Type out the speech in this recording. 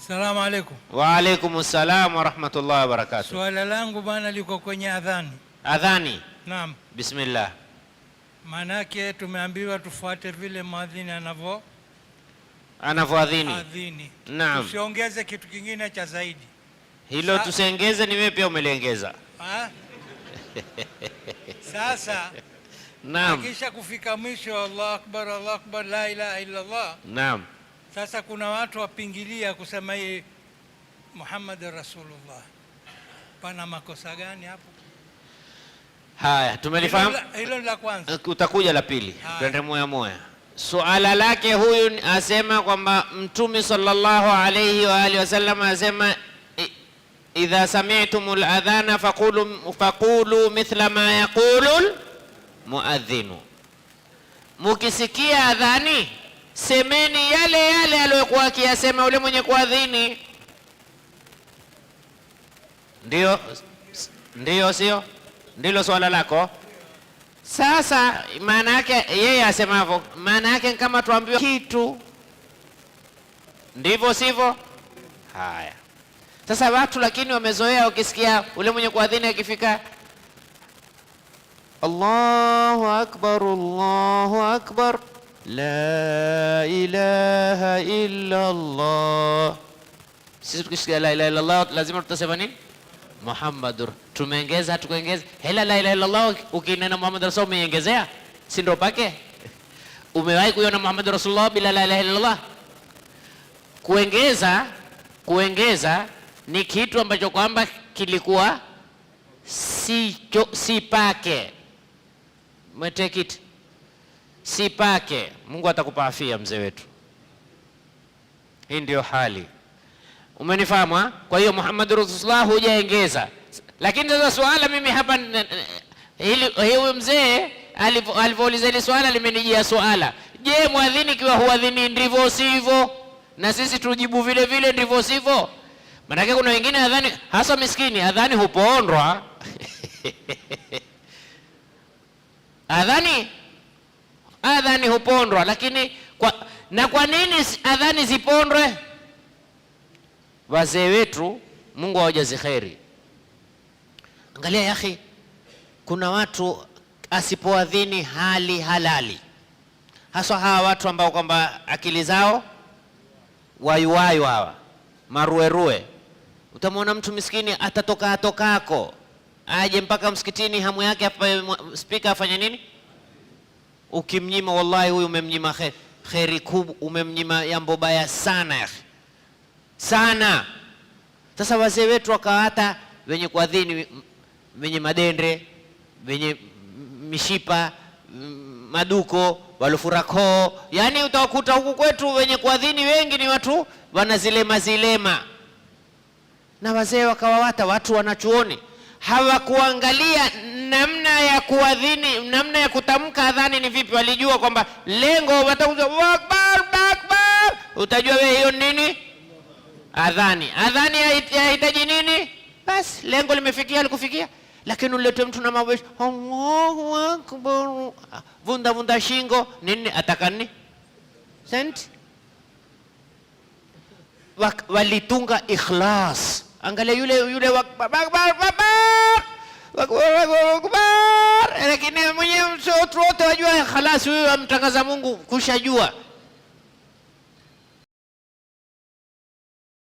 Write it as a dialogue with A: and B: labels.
A: Salamu alaikum.
B: Wa alaikum salam wa rahmatullahi wa barakatuh.
A: Suala langu bwana liko kwenye adhani.
B: Adhani.
A: Naam.
B: Bismillah.
A: Maanake tumeambiwa tufuate vile mwadhini anavyo
B: Anavyoadhini.
A: Adhini.
B: Naam.
A: Tusiongeze kitu kingine cha zaidi.
B: Hilo tusiongeze, ni wewe pia umeliongeza.
A: Ha? Sasa
B: Naam.
A: kisha kufika mwisho Allahu akbar, Allahu akbar, la ilaha illa Allah.
B: Naam.
A: Sasa kuna watu wapingilia kusema hii Muhammad Rasulullah. Pana makosa gani hapo?
B: Haya, tumelifahamu.
A: Hilo la kwanza.
B: Utakuja la pili.
A: Haya.
B: Twende moya moya. Suala lake huyu asema kwamba Mtume sallallahu alayhi wa alihi wasallam asema idha sami'tumul adhana faqulu mithla ma yaqulu muadhinu, mukisikia adhani semeni yale yale aliyokuwa akiyasema yule mwenye kuadhini. Ndio, ndio, sio? Ndilo swala lako. Sasa maana yake yeye asemavyo, maana yake kama tuambiwa kitu, ndivyo sivyo? Haya, sasa watu lakini wamezoea, ukisikia ule mwenye kuadhini akifika Allahu akbar, Allahu akbar, la ilaha illa Allah. Sisi tukisikia la ilaha illa Allah lazima tutasema nini? Muhammadur. Tumeongeza, hatukuongeza? Hela la ilaha illa Allah ukinena Muhammad Rasulullah umeongezea? Si ndio pake? Umewahi kuiona Muhammad Rasulullah bila la ilaha illa Allah? Kuongeza ni kitu ambacho kwamba kilikuwa si pake. Take it. Si pake. Mungu atakupa afia mzee wetu. Hii ndio hali. Umenifahamu ha? Kwa hiyo Muhammad Rasulullah hujaongeza. Lakini sasa swala mimi hapa hili, huyu mzee alivyouliza hili swala limenijia swala. Je, muadhini kiwa huadhini ndivyo sivyo? Na sisi tujibu vile vile ndivyo sivyo? Maana kuna wengine adhani, hasa miskini, adhani hupondwa. Adhani hupondwa, lakini kwa nini adhani zipondwe? Wazee wetu Mungu awajaze kheri. Angalia ya akhi, kuna watu asipoadhini hali halali, haswa hawa watu ambao kwamba akili zao wayuwayu, hawa maruerue. Utamwona mtu miskini atatoka atokako aje mpaka msikitini, hamu yake hapa speaker afanye nini? Ukimnyima, wallahi huyu umemnyima kheri kubwa, umemnyima jambo baya sana ya akhi, sana. Sasa wazee wetu wakawa wenye kuadhini, wenye madendre, wenye mishipa, maduko, walufurako. Yani utawakuta huku kwetu wenye kuadhini wengi ni watu wanazilema zilema. Na wazee wakawawata watu wanachuoni, hawakuangalia namna ya kuadhini, namna ya kutamka adhani ni vipi. Walijua kwamba lengo watakuja Akbar, Akbar, utajua wewe hiyo nini adhani. Adhani haihitaji nini? Bas lengo limefikia, likufikia. Lakini ulete mtu na mabeshi Allahu Akbar, vunda vunda shingo nini, ataka nini? Sent walitunga ikhlas. Angalia yule akbar, akbar, akbar, akbar, lakini mwenyewe watu wote wajua khalas, huyu amtangaza Mungu kushajua.